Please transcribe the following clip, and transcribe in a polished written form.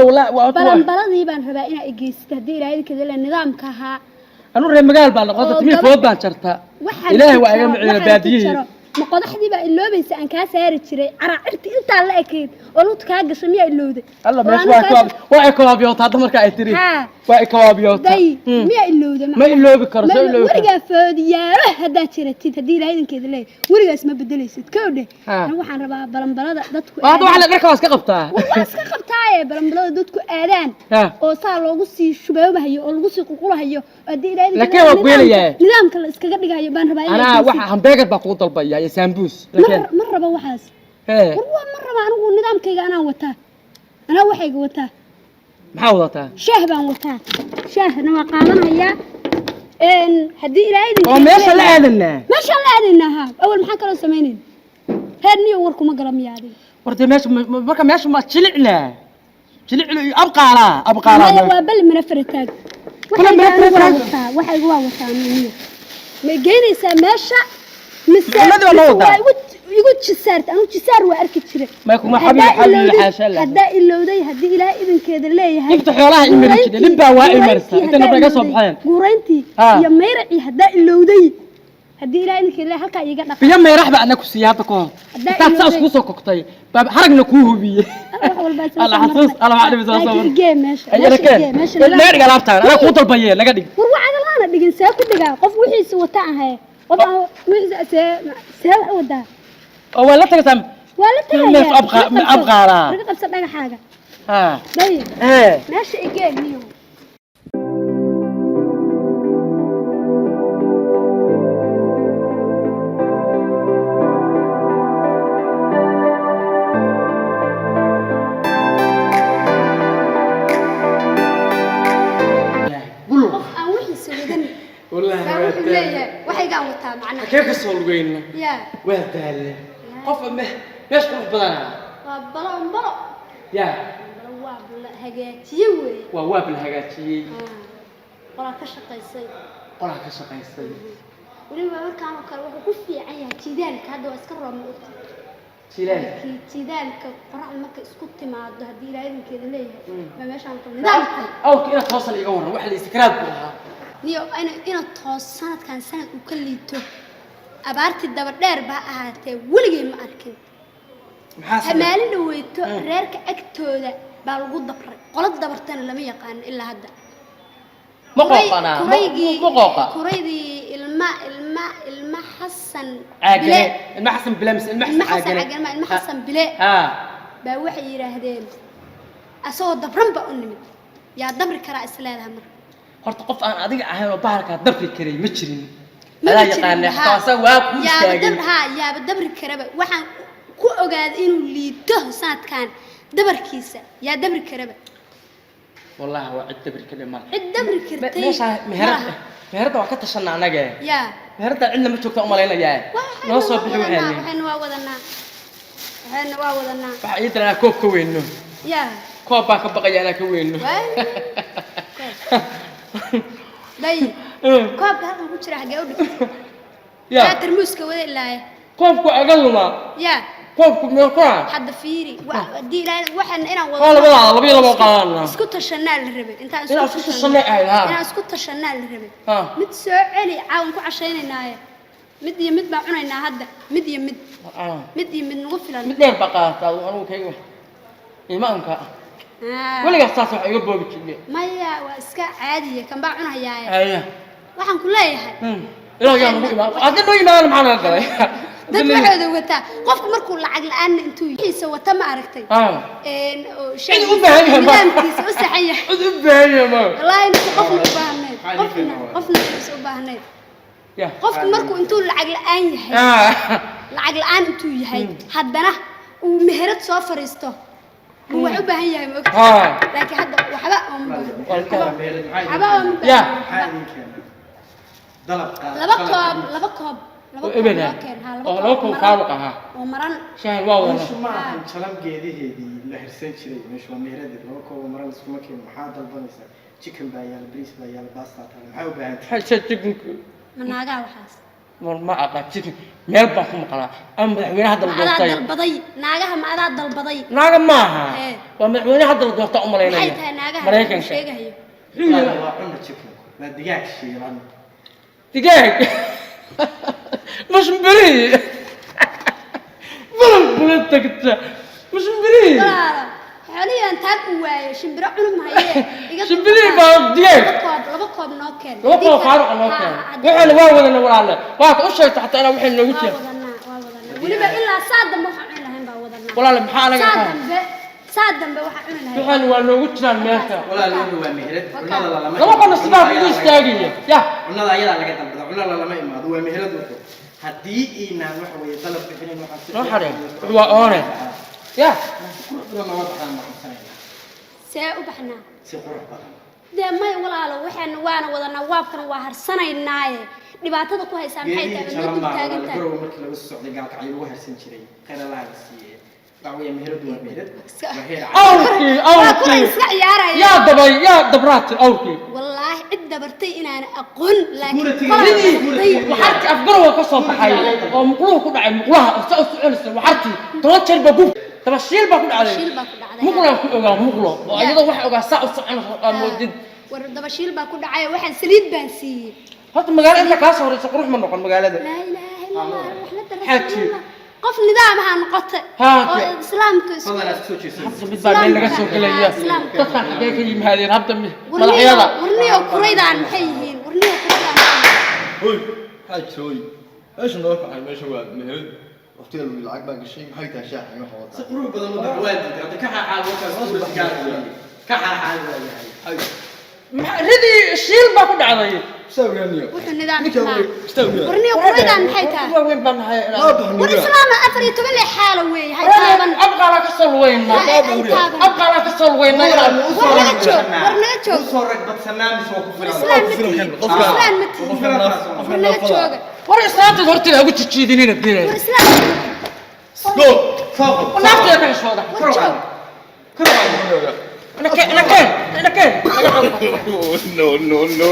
Wallah wallah waa Balanbaladii baan rabaa inaa igeysid haddii Ilaahay kada le nidaamka ahaa. Anu reer magaal baan noqotay, Oo timihii food baan jartaa. Waxaan Ilaahay ku waa iga jaro, miciina waxaan ku baadiyihii. jaro. Ma qodaxdii baa iloobaysa aan kaa saari jiray caraacirti intaa la ekayd oo lugta kaa gashay? Miyaa ilowday? Alla Oo meesha anu waa kaa waa ay kawaabiyoota hadda marka ay tiri. Haa. Waa ay kawaabiyoota. Day, miyaa ilowda? Ma iloobi karo, Ma soo iloobi karo. Weligaa foodiyaalo haddaad jiratid, haddii Ilaahay idinkeeda leeyahay, weligaas ma bedelaysid kowdhe. Haa. Anigu waxaan rabaa balanbalada dadku Waa hadda aadaan. waxa la dharka waa iska qabtaa. Waa iska qabtaaye, balanbalada dadku aadaan Ha. oo saa loogu sii shuboobahayo oo lagu sii qulqulahayo, haddii Ilaahay idinkeeda Laakiin waa nidaamka- kuweynayaa. nidaamka la iskaga dhigayo baan rabaa inaa Anaa geysid. waxa hamburger baa kugu dalbaya iyo sambuus. Ma Laakiin ma rabo waxaas. Hee. War waa ma raba anigu, nidaamkayga anaa wataa, anaa waxayga wataa. Maxaa wadataa? Shaah baan wataa, shaahna waa qaadanayaa. Haddii Ilaahay idinkeeda Oo meesha la leeyahay- aadanaa. Meeshaan la aadaynaa, haa. Awal maxaan kaloo samaynayn? Heer niyo warkuma gala miya adiga? Wartay meesha marka meesha ma jilicna. Jilicna iyo abqaalaa, abqaalaa. Maya, waa bal mana farataag. Bal mana Waxayga anigu waa farataag. wataa, waxayga waa wataa. Niyo ma geynaysaa meesha mise? Cunnadii waa loo Mise wadaa. waa igu jisaarta? Anigu jisaar waa arki jiray. Ma kuma xabiib Haddaa xabiib ilowday- xaasha Allah. Haddaa ilowday, haddii Ilaahay idinkeeda leeyahay, Dhibta xoolaha i mari jiray, nin baa waa i marisa. guurayntii Inta nabra iga soo haddaa baxeen. guurayntii Haa. iyo mayracii haddaa ilowday, haddii Ilaahay idinkeeda leeyahay, halkaa iiga dhaqa. Biyo meerax baa ana ku siiyay hadda ka hor. Haddaa Intaad saas ilowday- kuu soo koktay baa haragna kuu hubiyey. Wax walba isla Alla soo xasuus, marnay. alla waxaa dhibisa soo Laakiin marnay. igee meesha, Ay, meesha keen. igee, meesha Naga dhig alaabtaan, anaa kuu dalbaye, naga dhig. War wacaga laana dhigin, see ku dhigaa? Qof wixiisa wata aan haye, qof aan wixiisa see wax u wadaa? Oo waa la tagaysaa. Waa la tagayaa. Meesha Laga qabso. abqaalaa. Laga qabso dhagaxaaga. Ha. Day. Ee. Meesha igee niyo. Qof aan wixiisa wadan Wallaahi baa waa wuxuu daal. leeyahay waxaygaan wataa macnaha. Halkee ka soo lugayna? Yaa. Waa daalle. Qof meesha qurux badanaa. Waa balo. Yaa. Balo waa la hagaajiye weeye. Waa waab la hagaajiyey. Qolaa ka shaqaysay. Qolaa ka shaqaysay. Weliba markaan oo kale wuxuu ku fiican yahay jidaalka, hadda waa iska roob, ma ogta? Jilaal. Kii jidaalka qoraxda markay isku timaado, haddii Ilaahay idinkeeda leeyahay, baa meeshaan ku nidaamka. Awrka inaad toosan iga warran, waxa la istikraad buu ahaa. Niyo ina toos sanadkan sanad uu ka liito, abaartii daba dheer baa ahaatee, weligay ma arkin. Maxaa sababay? Maalin dhaweyto reerka agtooda baa lagu dabray, qolo dabartana lama yaqaano ilaa hadda. Ma qooqanaa? Kuraygii Ma qooqa? Kuraydii ilma Xasan Caagane. Bile. Ilma Xasan Bile mise ilma Ilma Xasan Xasan Caagane? Caagane, ilma Xasan Bile Ha. baa waxay yidhaahdeen asagoo dabran baa u nimid. Yaa dabri karaa isleedaha marka? Horta qof aan adiga ahayn oo bahalkaa dabri karay ma jirin. Ma Adaa jirin, yaqaanay, haa. xataa asaga waa kuu Yaaba istaagay. Haa, yaaba dabri karaba. Waxaan ku ogaaday inuu liito sanadkan dabarkiisa, yaa dabri karaba? Wallaahi waa cid dabri karay mal. Cid dabri kartay Meesha meherada malaha. Meherada waa ka tashanaa annaga. Yaa. Meherada cidna ma joogta umalaynayaa. Noo soo bixi waxayna waxaan. waxayna waa wadanaa. Waxa ii daranaa koob ka weyno. Yaa. Koob baan ka baqaya inaan ka weyno. Waay. Day, koobka halkan ku jira xagee u dhigtay? Yaa. Yaa tarmuuska wada ilaaye. Koobku aga lumaa. Yaa. Koobku meel ku ah. Hadda fiiri, haddii Ilaahay waxaan inaan Waa wada labadaada, laba iyo laba qaadanaa. Isku tashanaa la rabay intaan Inaan isku tashanay ahayd, haa. Inaan isku tashanaa la rabay. Haa. Mid soo celi, caawan ku cashaynaynaye, mid iyo mid baan cunaynaa hadda, mid iyo mid. Ah. Mid iyo mid nagu filan. Mid dheer baa qaadataa anigu kayga. Imaanka. Ah. Weligaas saas wax iga boobi jirnay. Maya, waa iska caadiya, kan baa cunayaaye. Haya. Waxaan ku leeyahay Ilaah yaa nagu imaan. Haddii noo imaan maxaa naga galay? Dad waxooda wataa, qofku markuu lacag la-aanna intuu wixiisa wata, ma aragtay? Ah. Oo Cid u baahan yahay ma. nidaamkiisa u saxan yahay. Cid u baahan yahay ma. Wallaahi inta qofna u baahnayn, qofna uusan u baahnayn. Ya. Qofku markuu intuu lacag la-aan yahay, Ah. lacag la-aan intuu yahay, haddana uu meherad soo fariisto, buu wax u baahan yahay, ma ogtahay? Ah. Laakiin hadda waxba ooma baahna. Waxba ooma Ya. baahna. Maxaa idin keenay? Dalab qaad. Laba koob, laba koob, laba Oo koob eber ah. loo keen, haa. Oo laba koob maran. faaruq ahaa. Oo maran. Shaahin waa Meeshu wadanaa. ma ahan jalam geedaheedii la hirsan jiray. Meeshu waa meheradii, laba koob oo maran iskuma keeno. Maxaa dalbanaysaa? Chicken baa yaala, bariis baa yaala, basta taala. Maxaa u baahan tahay? Maxay chickenku? Ma naagaha waxaas? Mar ma aqaan chicken meel baan ku maqlaa ama madaxweyne hadda la Ma adaa doortay. dalbaday naagaha? Ma adaa dalbaday? Naaga maaha. Ee. Waa madaxweyne hadda la doorta u malaynaya. Maxay tahay naagaha Maraykanka sheegahayo? Muxuu yidhi? Waa cuna chicken, waa digaag shiilan. Digaag mashmbiri balal kula tagta mashmbiri. Walaalo, xoolihii aan taag u waayo, shimbiro cuni mahaye. Iga Shimbirihii baa digaag. Laba koob, laba koob noo keen. Laba koob faaruq noo keen. Waxaana waa wadana walaale, waa ka u sheegta xataa inaa waxay noogu Waa jira. wadanaa, waa wadanaa. Weliba ilaa saa dambe waxaan cuni lahayn baa wadanaa. Walaale, maxaa anaga Saa ka dambe, saa dambe waxaan cuni lahayn. Waxaana waa noogu jiraan meesha. Walaal, wuxuu waa meherad, cunada lalama Laba qofna sidaa kugu istaagaya ya. Cunada ayadaa laga dalbada, cunada lalama imaado, waa meherad. Wuxuu haddii inaan waxa weeye dalab bixinin, waxaan si Noo xareen waa oone ya. Si qurux badan nooga baxaan ma cunsanayna. See u baxnaa? Si qurux badan. Dee may walaalo, waxaan waana wadanaa, waabkana waa harsanaynaaye. Dhibaatada ku haysaa maxay Geedihii tahay? jaban Ma dul baa taagan tahay? garow markii laga soo socday gaalkacyo lagu harsan jiray, khayr allaha la siiyey. Waxa weeye meheradu waa meherad, waa heer Awrkii Waa kuwa awrkii iska ciyaaraya. Yaa dabay, yaa dabraati awrkii. Wallaahi cid dabartay inaan aqoon, laakiin Security-ga- kolay Ridii dabartay. waxartii afgarowa ka soo baxay oo muqluhu ku dhacay, muqlaha oo saa u soconaysa, waxartii 10 jeer baa gub dabashiil baa ku dhacday. Shiil baa ku dhacday. Muqlaan ku ogaa muqlo oo iyadoo wax ogaa saa u soconaysa oo moodid. War dabashiil baa ku dhacay, waxaan saliid baan siiyey. Horta magaalo inta kaa soo horeysa qurux ma noqon magaalada. Laa ilaaha illa Allah, raxmadda Xaaji. rasuulillah, qof nidaam ahaa noqotay Haa, oo islaamka isku Fadlan aad soo jeesan. Hadda mid baa meel laga soo gelaya. Islaamka. Dadkan xaggee ka yimaadeen hadda Warniyo madaxyada? Warniyo kuraydaan maxay yihiin? Warniyo kuraydaan maxay yihiin? Hoy, maxaa jira? Hoy, meesha noo kacay, meesha waa meherad, waqtiga lagu lacag baa gashay. Maxay tahay shaaxa iyo waxa Si wataa? qurux badan u bax, waa diiday hadda. Ka xaaxaado kaas, security-gaaga ka xaaxaado waa yahay. Ridii shiil baa ku dhacday. Istaaganiyo. Wuxuu nidaam Ninka maa istaaganiyo. Warniyo kuraydaan maxay tahay? Waaweyn baan nahay. Ma baxno. War islaama 14 lix xaalo weeye, hay taaban. Abqaalaa ka soo lugeynaa. Hay taaban. Abqaalaa ka soo lugeynaa inaan War naga joog, war naga joog. Usoo rag badsanaa mise waa ku War filan? islaan ma tihin, islaan ma tihin. War naga jooga. War islaanteed horteeda hagu jijiidinina dine. War islaan ma tihin. Go. Soo Naafteeda ka xishooda. War joog. Kor u qaad. Ina keen, ina keen, ina keen. No, no, no.